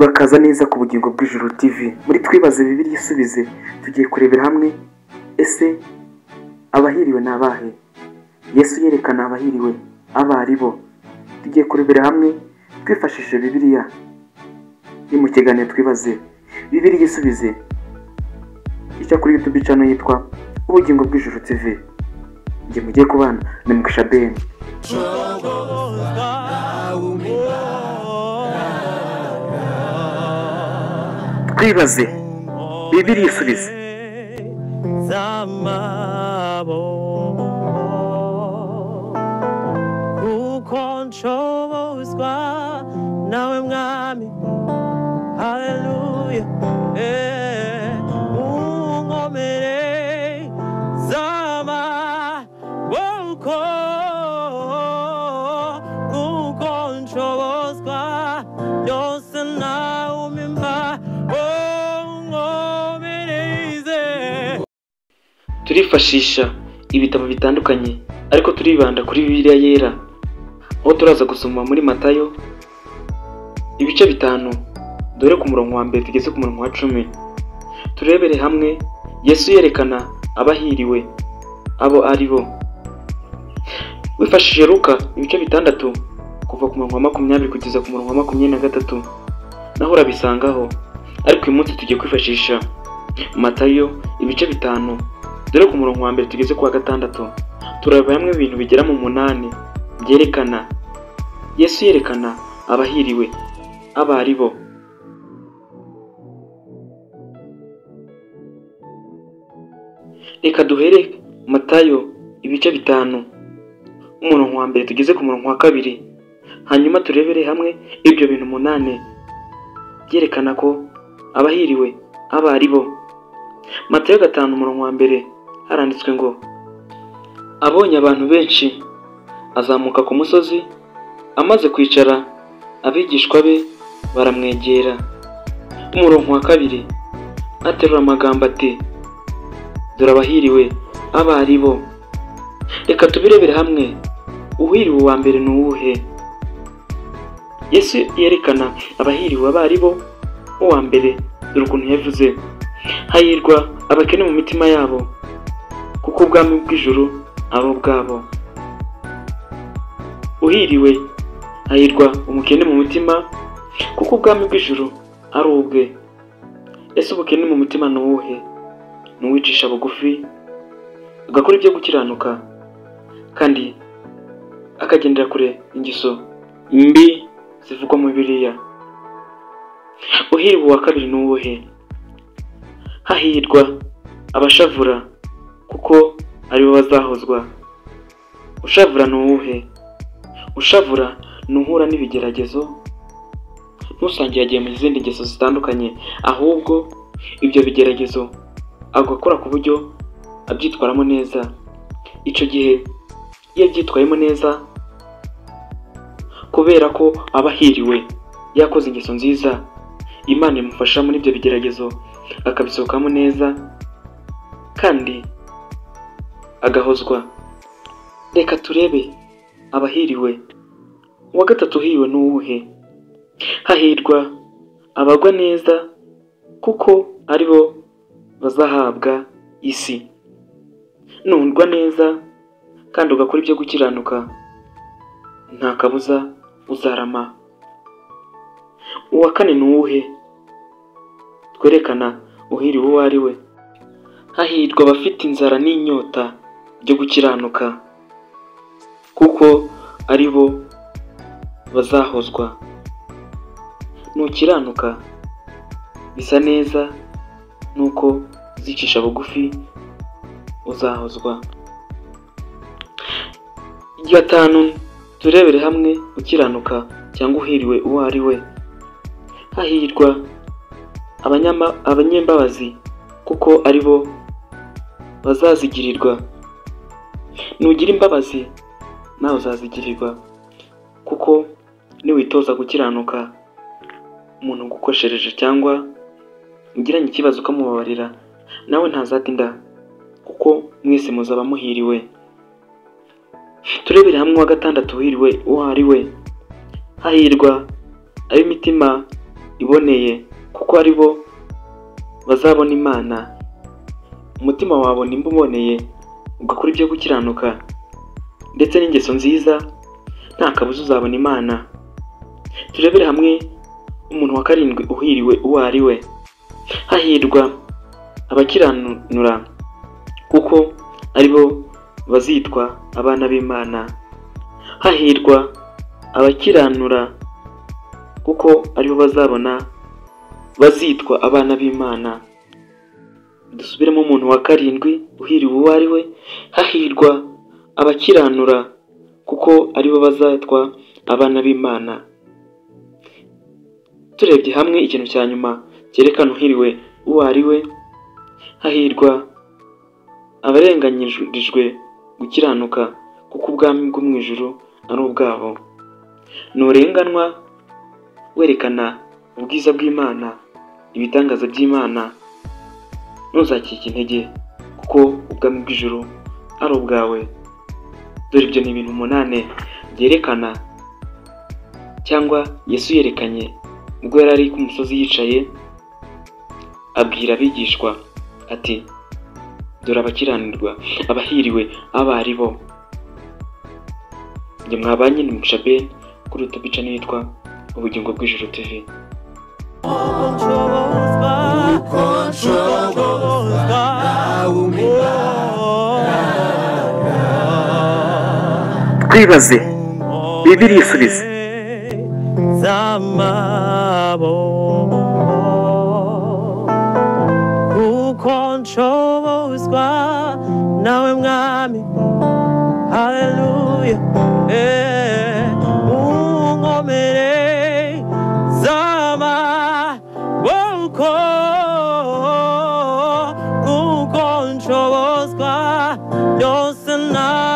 Urakaza neza ku Bugingo bw'Ijuru TV. Muri Twibaze Bibiliya Isubize tugiye kurebera hamwe ese abahiriwe ni abahe? Yesu yerekana abahiriwe abo ari bo. Tugiye kurebera hamwe twifashishije Bibiliya. Ni mu kiganiro Twibaze Bibiliya Isubize icyo kuri YouTube channel yitwa Ubugingo bw'Ijuru TV. Njye mugiye kubana ni Mugisha Ben. Twibaze Bibiliya Isubize. Kuko nshobozwa nawe Mwami, haleluya, unkomere z'amaboko, kuko nshobozwa byose nawe umpa, unkomereze. Turifashisha ibitabo bitandukanye ariko turibanda kuri Bibiliya Yera, aho turaza gusoma muri Matayo ibice 5 dore ku murongo wa 1 tugeze ku murongo wa 10. Turebere hamwe Yesu yerekana abahiriwe abo ari bo. Wifashishije Luka ibice 6 kuva ku murongo wa 20 kugeza ku murongo wa 23 naho urabisangaho, ariko uyu munsi tugiye kwifashisha Matayo ibice 5 dore ku murongo wa 1 tugeze ku wa 6. Tureba hamwe ibintu bigera mu 8 byerekana Yesu yerekana abahiriwe abo ari bo. Reka duhere Matayo ibice 5 umurongo wa 1 tugeze ku murongo wa 2, hanyuma turebere hamwe ibyo bintu 8 byerekana ko abahiriwe abo ari bo. Matayo 5 umurongo wa 1 haranditswe ngo: abonye abantu benshi azamuka ku musozi, amaze kwicara abigishwa be baramwegera. Umurongo wa 2 aterura amagambo ati: dore abahiriwe abo ari bo. Reka tubirebere hamwe, uhiriwe wa mbere ni uwuhe? Yesu yerekana abahiriwe abo ari bo. Uwa mbere dore ukuntu yavuze: hahirwa abakene mu mitima yabo, kuko ubwami bw'ijuru ari ubwabo. Uhiriwe, hahirwa umukene mu mutima, kuko ubwami bw'ijuru ari ubwe. Ese ubukene mu mutima ni uwuhe? Ni uwicisha bugufi, agakora ibyo gukiranuka, kandi akagendera kure ingeso mbi zivugwa mu Bibiliya. Uhiriwe uwa kabiri ni uwuhe? Hahirwa abashavura, kuko aribo bazahozwa. Ushavura ni uwuhe? Ushavura ni uhura n'ibigeragezo, ntusange yagiye mu zindi ngeso zitandukanye, ahubwo ibyo bigeragezo agakora ku buryo abyitwaramo neza. Icyo gihe iyo abyitwayemo neza, kubera ko aba ahiriwe yakoze ingeso nziza, Imana imufasha muri ibyo bigeragezo akabisohokamo neza kandi agahozwa. Reka turebe abahiriwe. Uwa gatatu uhiriwe ni uwuhe? Hahirwa abagwa neza, kuko aribo bazahabwa isi. Nundwa neza kandi ugakora ibyo gukiranuka, nta kabuza uzarama. Uwa kane ni uwuhe? Twerekana uhiriwe uwo ari we. Hahirwa abafite inzara n'inyota byo gukiranuka, kuko aribo bazahozwa. Nukiranuka bisa neza nuko uzicisha bugufi uzahozwa. 5 turebere hamwe ukiranuka cyangwa uhiriwe uwo ari we. Hahirwa abanyembabazi, kuko aribo bazazigirirwa. Nugira imbabazi nawe uzazigirirwa, kuko niwitoza gukiranuka, umuntu ugukoshereje cyangwa ugiranye ikibazo ukamubabarira, nawe ntazatinda, kuko mwese muzaba muhiriwe. Turebere hamwe uwa gatandatu uhiriwe uwo ari we. Hahirwa ab'imitima iboneye, kuko ari bo bazabona Imana. Umutima wawe nimba uboneye, ugakora ibyo gukiranuka ndetse n'ingeso nziza, nta kabuza uzabona Imana. Turebere hamwe umuntu wa karindwi uhiriwe uwo ari we. Hahirwa abakiranura, kuko ari bo bazitwa abana b'Imana. Hahirwa abakiranura, kuko aribo bazabona bazitwa abana b'Imana. Dusubiremo umuntu wa karindwi uhiriwe uwo ari we. Hahirwa abakiranura, kuko aribo bazitwa abana b'Imana. Turebye hamwe ikintu cya nyuma cyerekana uhiriwe uwo ari we. Hahirwa abarenganyirijwe gukiranuka, kuko ubwami bwo mu ijuru ari ubwabo. Nurenganwa werekana ubwiza bw'Imana, ibitangaza by'Imana, ntuzakike intege, kuko ubwami bw'ijuru ari ubwawe. Dore ibyo ni ibintu 8 byerekana cyangwa Yesu yerekanye ubwo yari ari ku musozi yicaye, abwira abigishwa ati: dore abakiranirwa, abahiriwe aba ari bo. Njye mwabanye ni Mugisha Ben kuri YouTube channel yitwa Ubugingo bw'Ijuru TV. Uko nshobozwa Twibaze, Bibiliya isubize. Kuko nshobozwa nawe Mwami, haleluya, unkomere z'amaboko, kuko nshobozwa byose nawe.